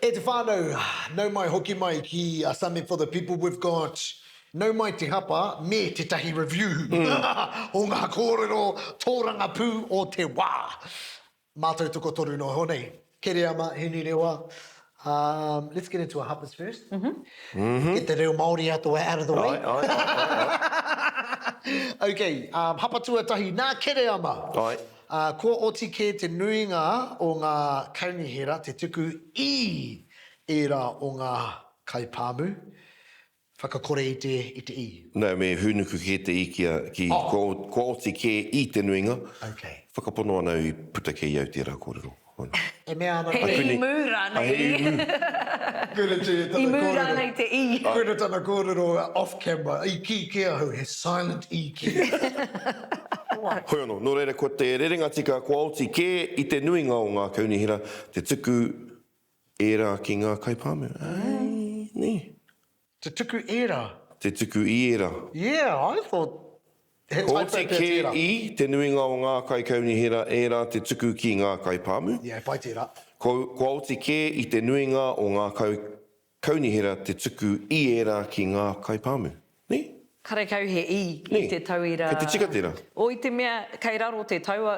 E te whānau, nau mai hoki mai ki a Something for the People, we've got Nau mai te hapa me tētahi review o ngā kōrero tōrangapū o te wā. Mātou tokotoru noa iho nei. Kereama, Hinerewa, um, let's get into our hapas first. Mm -hmm. Get te reo Māori out the way, out of the way. Ai, ai, ai, ai. okay, um, hapa tuatahi, nā Kereama. Ai. Ā, kua oti kē te nuinga o ngā kaunihera te tuku i ērā o ngā kaipāmu, whakakore i te, i te i. No, me hūnuku kē te i kia, ki, oh. kua, kua oti kē i te nuinga. Okay. Whakapono ana au i puta kē i au tērā kōrero. E mea ana He i mū rānei. He i mū. Koira te, tana I mū kōrero. rānei te i. Koira tana kōrero off camera, i kī kē ahau, he silent i kē. Hoi anō, nō reira ko te rerenga tika kua oti kē i te nuinga o ngā kaunihera te tuku ērā ki ngā kaipāmu. Ai, nē. Te tuku ērā. Te tuku i ērā. Yeah, I thought he Kua typo oti pea kē tērā. i te nuinga o ngā kaikaunihera ērā te tuku ki ngā kaipāmu. Yeah, pai tērā. Kua, kua oti kē i te nuinga o ngā kai, kaunihera te tuku i ērā ki ngā kaipāmu. Nē? Karekau he i Nē. i te tauira. Kei te tika tērā. O i te mea kei raro te taua,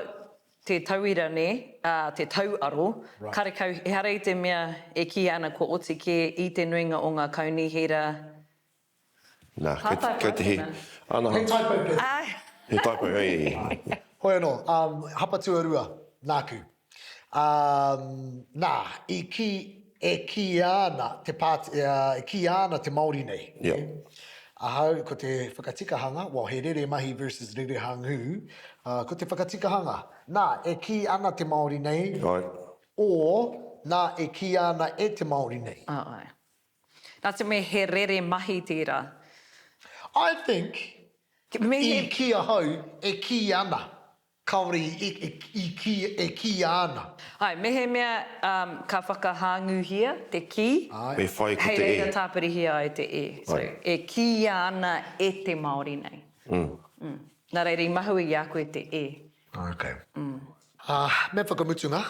te tauira nē, ā, te tauaro, Right. karekau, ehara i te mea e kīia ana kua oti kē i te nuinga o ngā kaunihera. Nā, kei te, Pātai kei te pai hē. tēnā. Ana He typo pea. Āe. He typo, ē. Hoi anō, um, hapa tuarua, nāku. Um, nā, i kī, e kīia ana te pāti, e kīia ana te Māori nei. Yeah. Ahau, ko te whakatikahanga, well, he rere mahi versus rere hangū, uh, ko te whakatikahanga, nā, e kī ana te Māori nei, Right. or, nā, e kīia ana e te Māori nei. Āe. Nā te mea he rere mahi tērā. I think, Me he. i kī ahau, e kī ana. Kāore i, i, i kī, e kīia ana. Āe, mehemea um, ka whakahāngūhia te kī, Āe. Me whai ko hei te e. reira tāpirihia ai te e. So, Āe. e kīia ana e te Māori nei. Mm. Mm. Nā reira i mahue i a koe te e. Okay. Mm. Ā, me whakamutunga,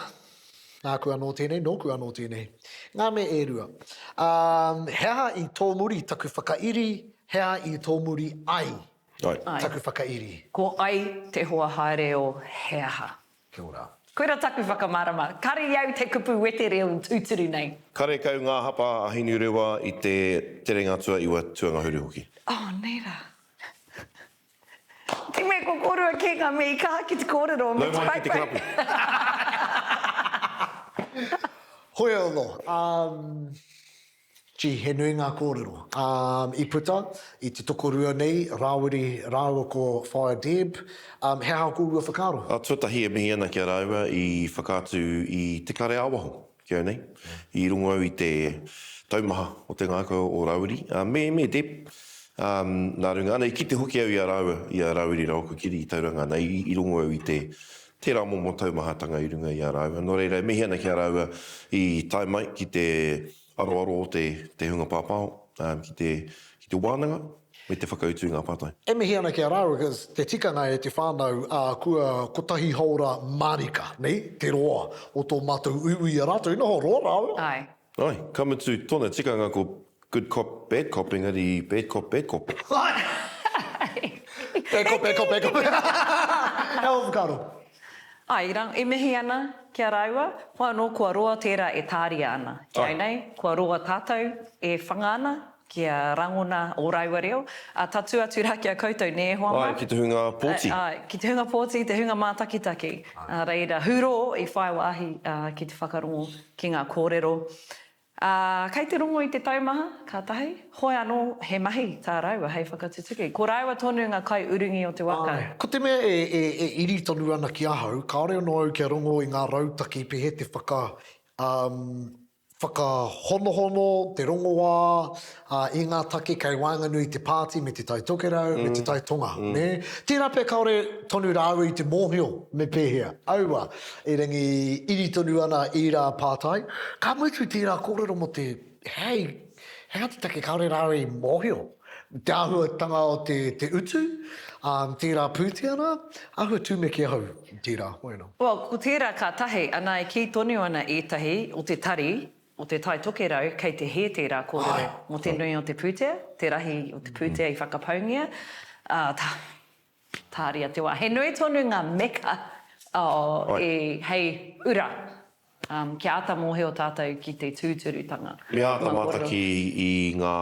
nāku anō tēnei, nōku anō tēnei. Ngā me e rua. Ā, he aha i tōmuri taku whakairi, he aha i tōmuri ai Ai. Taku whakairi. Ko ai te hoa haere o he aha. Kia ora. Koira taku whakamārama. Kare i au te kupu wetereo tūturu nei. Karekau ngā hapa a Hinurewa i te terenga tuaiwa tuangahuru hoki. Oh, nē rā. Te mea ko kōrua kē ngā mea i kaha ki te kōrero me Nau te mai ki te paepae. karapu. Hoi anō. Um, Gee, he nui ngā kōrero um, i puta i te tokorua nei, Rāwiri rāua ko Whaea Deb. Um, he aha kōrua whakaaro? A, tuatahi e mihi ana ki a rāua i whakaatu i te kare ā-waho ki au nei. I rongo au i te taumaha o te ngākau o Rāwiri, ā, me, me Deb. Um, nā runga, ana i kite hoki au i a rāua, i a Rāwiri rāua ko Kiri i Tauranga, ana i, i rongo au i te, tērā momo taumahatanga i runga i a rāua. Nō reira, e mihi ana ki a rāua i tae mai ki te aroaro o te, te hunga pāpāho, ki te, ki te wānanga me te whakautu i ngā pātai. E mihi ana ki a rāua, because te tikanga e te whānau, ā, kua kotahi haora mārika, nei, te roa o tō mātou uiui i a rātou, i noho roa rāua. Āe. Āe, ka mutu tōna tikanga ko good cop, bad cop, engari bad cop, bad cop. Āe! Bad cop, bad cop, bad cop. He aha ō whakaaro? Āe, i mihi ana ki a rāua, hoi anō kua roa tērā e tāria ana. Ki au nei, kua roa tātou e whanga ana kia rangona ō rāua reo. Ā, tatū atu rā ki a koutou, nē, e hoa mā? Āe, ki te hunga pōti. Āe, ki te hunga pōti, te hunga mātakitaki. Nā reira, hurō i whai wāhi ki te whakarongo ki ngā kōrero. Ā, kei te rongo i te taumaha, ka tahi, hoi anō he mahi tā rāua hei whakatutuki. Ko rāua tonu ngā kaiurungi o te waka. Āe. Ko te mea e, e, e iri tonu ana ki ahau, kāore anō au kia rongo i ngā rautaki pēhea te whaka, um, whakahonohono, te rongoā, ā, i ngā take kei waenganui i te pāti me Te Tai Tokerau, me Te Tai Tonga, nē? Tērā pea kāore tonu rāua i te mōhio me pēhea. Aua. Erangi iri tonu ana ērā pātai. Ka mutu tērā kōrero mō te, hei, he aha te take kāore rāua i mōhio? Te āhuatanga o te, te utu, ā, tērā pūtea rā, āhua tūmeke ahau tērā, hoi anō. Well, ko tērā ka tahi, ana e kī tonu ana ētahi o te tari. o Te Tai Tokerau, kei te hē tērā kōrero mō te nui o te pūtea, te rahi o te pūtea i whakapaungia, ā, tā, tāria te wā. He nui tonu ngā meka e, hei ura, ā, kia āta mōhio tātou ki te tūturutanga. Me āta mātaki i ngā,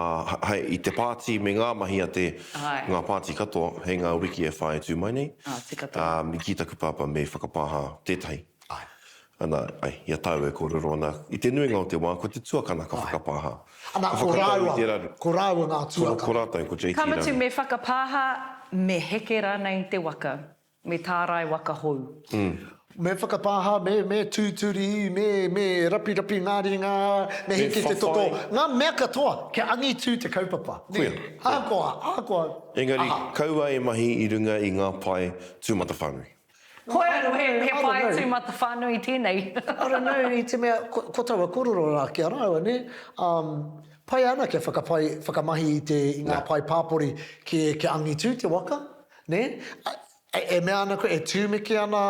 hei, i te pāti me ngā mahi a te, ngā pāti katoa hei ngā wiki e whai tū mai nei. Ā, tika tonu. Ā, i kī taku pāpā me whakapāha tētahi. Āe. Ana, ai, i a tāua e kōrero ana, i te nuinga o te wā, ko te tuakana ka whakapāha. Ana, Ka ko whakatau i rāua, te raru. ko rāua ngā Ko, ko tuakana. rātou, ko JT Ka mutu, rāua. me whakapāha, me heke rānei te waka, me tārai waka hou. Me whakapāha, me, me tūturi, me, me rapirapi ngā ringa, me Me heke te toto, whawhai. ngā mea katoa, kia angitū te kaupapa. Nē? Koia, koia. Ahakoa, ahakoa, Engari, aha. kaua e mahi i runga i ngā pae tūmatawhānui. Hoi anō, he, he pae tūmatawhānui tēnei. I don't know, i te mea, ko, ko taua kōrero rā ki a rāua, nē? Um, pai ana kia whakapai, whakamahi i te, i ngā pae pāpori ki, kia angitū te waka, nē? E, e mea ana koe, e tūmeke ana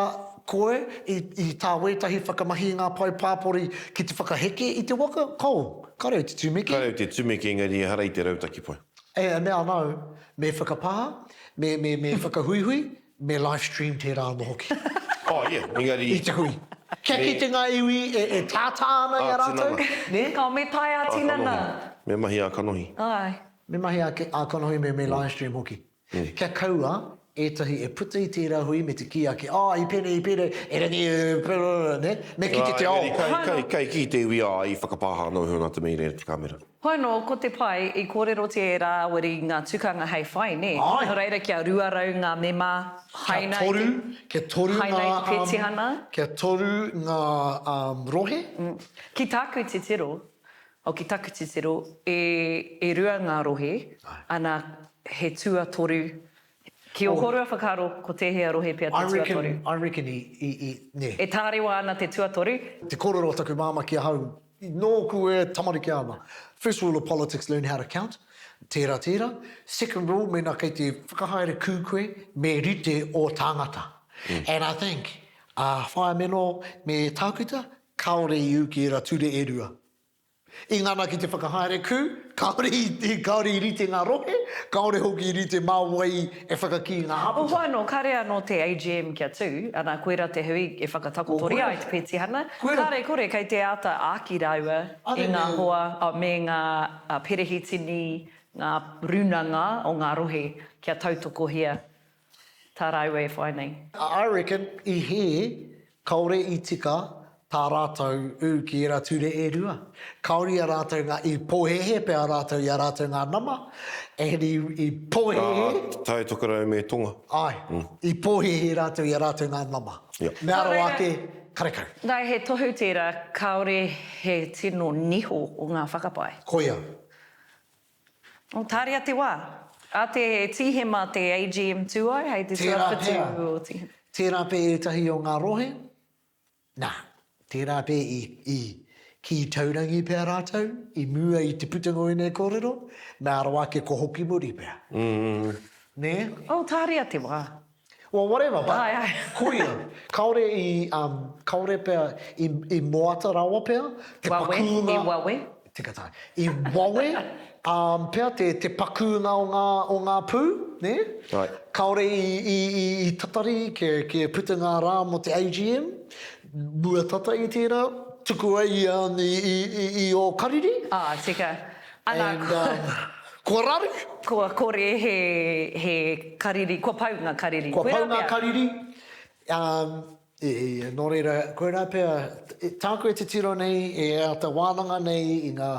koe i, i tā wētahi whakamahi i ngā pae pāpori ki te whakaheke i te waka? Kao, kāre au te tūmeke. Kāre au te tūmeke, engari ehara i te rautaki pai. E, e mea ana au, me whakapā, me, me, me whakahuihui, Me live stream tērā anō hoki. Oh yeah, engari. I te hui. Kia kite ngā iwi e, e tātā ana i a rātou, nē? Kao, me tae ā-tinana. Me mahi ā-kanohi. Āe. Me mahi ā-kanohi me, me live stream hoki. Kia kaua ētahi e puta i tērā hui me te kī ake, oh, i pēnei, i pēnei, erangi, nē? Me kite te ao. Engari kai, kai, kai kī te iwi, ā, i whakapāha anō iho nā te mea i reira te kāmera. Hoi anō, ko te pai, i kōrerotia e Rāwiri ngā tukanga hei whai, nē? Āe. Nō reira kia 200 ngā mema haina i te, Kia toru, kia toru haina i ngā, te petihana. kia toru ngā rohe. Ki tāku titiro, oh, ki taku titiro, e, e rua ngā rohe, ana, he tuatoru, ki ō kōrua whakaaro, ko tēhea rohe pea te I reckon, tuatoru? I reckon i, i, i, nē. E tārewa ana te tuatoru. Te kōrero a taku māmā ki ahau, Nōku e tamariki ana. First rule of politics, learn how to count. Tērā, tērā. Second rule, mēnā kei te whakahaere kū koe, me rite ō tāngata. And I think, a Whaea Meno me Tākuta, kāore i ū ki ērā ture e rua. I ngana ki te whakahaere kū, kāore i, kāore i rite ngā rohe, kāore hoki i rite mā wai e whakakī ngā āputa. Oho anō, kāre anō te AGM kia tū, ana, koirā te hui e whakatakotoria ai te petihana. Kāre kore, kei te āta āki rāua i ngā hoa me ngā perehitini, ngā rūnanga o ngā rohe kia tautokohia tā rāua e whai nei. I reckon i hē, kāore i tika tā rātou ū ki ērā ture e rua. Kāore i a rātou ngā, i pōhēhē pea rātou i a rātou ngā nama, and i, i pōhēhē. Ā, Tai Tokerau me Tonga. Āe, i pōhēhē rātou i a rātou ngā nama. Mea rawa ake, karekau. Nā, he tohu tērā kāore he tino niho o ngā whakapae. Koia. O, tāria te wā. A te Tīhema te AGM tū ai, hei te tuawhitu o Tīhema. Tērā pea ētahi o ngā rohe, nā, tērā pea i, i kī taurangi pea rātou i mua i te putanga o ēnei kōrero, mea rawa ake kua hoki muri pea. Nē? O, tāria te wā. Well, whatever, but Ae, ae. koia, kāore i, um, kāore pea, i, i moata rawa pea, te Wawe, pakūnga. i wawe. Tika tā. I wawe, um, pea te, te pakūnga o ngā, o ngā pū, nē? Right. Kāore i, i, i, i tatari kia, kia puta ngā rā mō te AGM, mua tata i tērā, tuku ai i, um, i, i, i, i ō kariri. Ā, tika. Ana, And, um, kua raru. Kua kore he, he kariri, kua pau ngā kariri. Kua Koirā pau ngā pea. kariri, um, e, e, nō reira, koirā pea, tāku e titiro nei, e āta wānanga nei i ngā,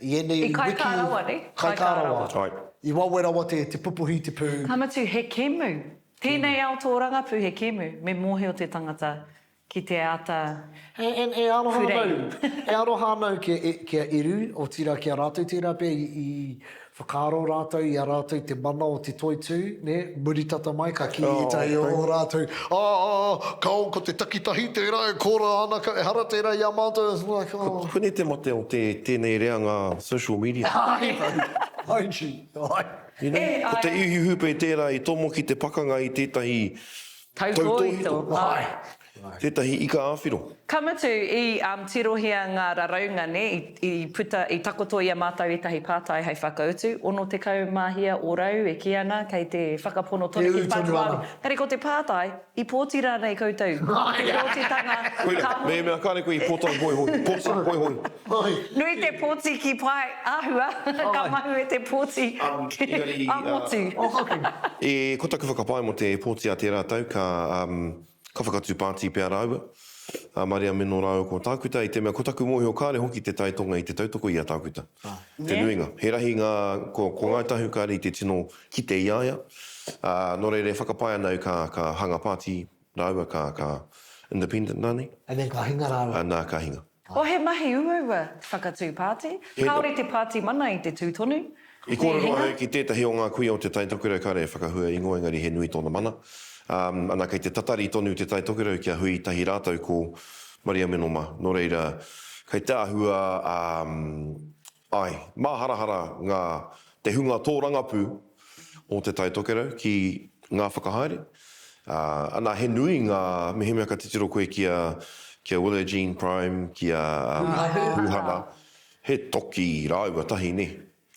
i ēnei I wiki. kaikā rawa, nē? Kaikā rawa. Right. I wawe rawa te, te pupuhi te pū. Ka mutu, he kēmu. Tēnei ao tōrangapū he kēmu, me mōhio te tangata Ki te āta E, e, e aroha hurei. ana au, e aroha ana au ki, e, ki a Eru, otirā ki a rātou tērā pea i, i whakaaro rātou i a rātou te mana o te toitū, nē, muri tata mai ka kī ētahi o o rātou, ā, ā, kao ko te takitahi tērā e kora ana, ka, ehara tērā i a mātou, it's like, oh. Koinei te mate o te, tēnei reanga social media. Ai, ai, G, ai. You know, E, ko te ai. ihi hūpē tērā i tomo ki te pakanga i tētahi Tautōhito. Tautōhito. Ai. Tētahi ika ā-whiro. Ka mutu, i tirohia ngā raraunga, nē, i puta, i takoto i a mātou ētahi pātai hei whakautu, 60 mahia ōrau e kī ana kei te whakapono tonu ki te Pāti Māori. Engari ko te pātai, i pōti rānei koutou? Te pōtitanga, ka hori. Mehemea kāre koe i pōtae hoihoi, pōti hoihoi. Nui te pōti ki pae āhua, ka mahue te pōti ā-motu. Ko taku whakapae mō te pōti a tērā tau, ka Ka whakatū pāti pea rāua, a Mariameno rāua ko Tākuta, i te mea ko taku mōhio kāre hoki te Tai Tonga i te tautoko i a Tākuta. Te nuinga. He rahi ngā, ko, ko Ngāi Tahu kāre i te tino kite i a ia. Ā, nō reira e whakapae ana au ka, ka hanga pāti rāua, ka, ka independent rānei. And then ka hinga rāua. Ā, nā, ka hinga. Oh, he mahi uaua te whakatū pāti. Kāore te pāti mana i te tū tonu. I kōrero ahau ki tētahi o ngā kuia o Te Tai Tokerau kāre e whakahua ingoa engari he nui tōna mana. Ana kei te tatari tonu Te Tai Tokerau kia hui tahi rātou ko Mariameno mā. Nō reira, kei te āhua, āe, māharahara ngā, te hunga tōrangapū o Te Tai Tokerau ki ngā whakahaere. Ā, ana, he nui ngā, mehemea ka titiro koe ki a, ki a Willow Jean Prime, ki a, um, Huhana, he toki rāua tahi, nē?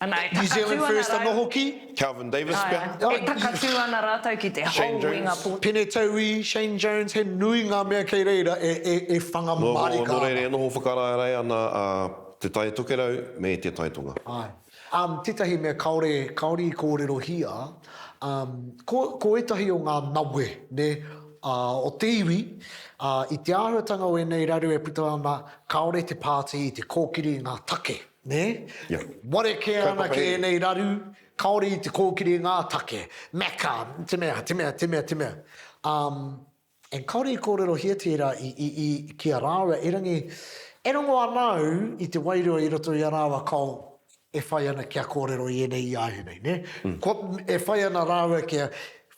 Ana, e New takatū Zealand ana First anō rāua. hoki. Calvin Davis Āe, pea. e takatū ana rātou ki te Shane hou i ngā Jones. pōti. Pene Tauī, Shane Jones, he nui ngā mea kei reira e, e, e whanga Noho, mārika nō reira ana. e noho whakaraerae ana a Te Tai Tokerau me Te Tai Tonga. Āe. Um, tētahi mea kāore, kāore i kōrerohia, um, ko, ko ētahi o ngā nawe, nē, ā, o te iwi, ā, i te āhuatanga o ēnei raru e puta ana, kāore te pāti i te kōkiri i ngā take, nē? Yeah. Ware kē ana Kaupapa ki here. ēnei raru, kāore i te kōkiri i ngā take. Mecca, te mea, te mea, te mea, te mea. Um, And kāore i kōrerohia tērā i, i, i, ki a rāua, erangi, e rongo ana au i te wairua i roto i a rāua kao e whai ana kia kōrero i ēnei i āianei, nē? Mm. Kua, e whai ana rāua kia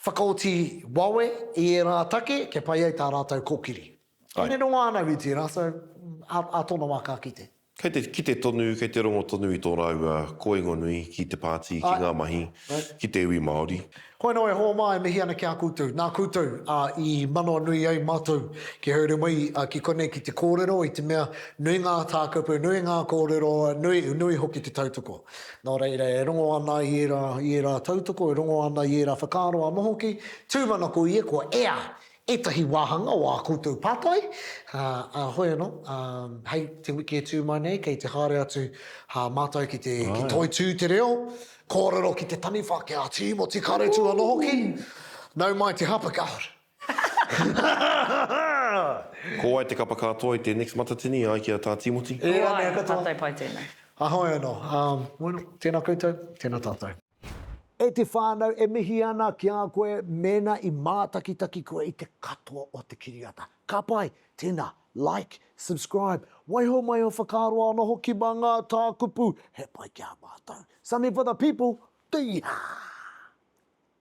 whakaoti wawe i ērā take, kia pai ai tā rātou kōkiri. Ai. E rongo ana au i tērā, so, ā, ā tōna wā ka kite. Kei te kite tonu, kei te rongo tonu i tō rāua kōingo nui ki te pāti, ki ngā mahi, ki te iwi Māori. Hoi anō e hoa mā e mihi ana ki a koutou. Nā koutou i manawanui ai mātou ki haere mai ki konei ki te kōrero i te mea nui ngā tākupu, nui ngā kōrero, nui, nui hoki te tautoko. Nō reira e rongo ana i ērā, i ērā tautoko, e rongo ana i ērā whakaaro anō hoki, tūmanako ia kua ea Ētahi wāhanga o ā koutou pātai, ā, hoi anō, ā, hei te wiki e tū mai nei, kei te haere atu mātou ki te, ki Toitū te Reo, kōrero ki te taniwha, ki a Tīmoti Karetu anō hoki. Nau mai te hapa, God. Ko wai te kapa katoa i te next Matatini, ai ki a Tā Tīmoti? Ērā mea Ko wai, katoa. tātou pai tēnei. Ā, hoi anō, ā, bueno, tēnā koutou, tēnā tātou. E te whānau, e mihi ana ki a koe mēnā i mātakitaki koe i te katoa o te kiriata. Ka pai, tēnā, like, subscribe, waiho mai ō whakaaro anō hoki mā ngā tākupu, he pai ki a mātou. Something for the people, Yeehaw!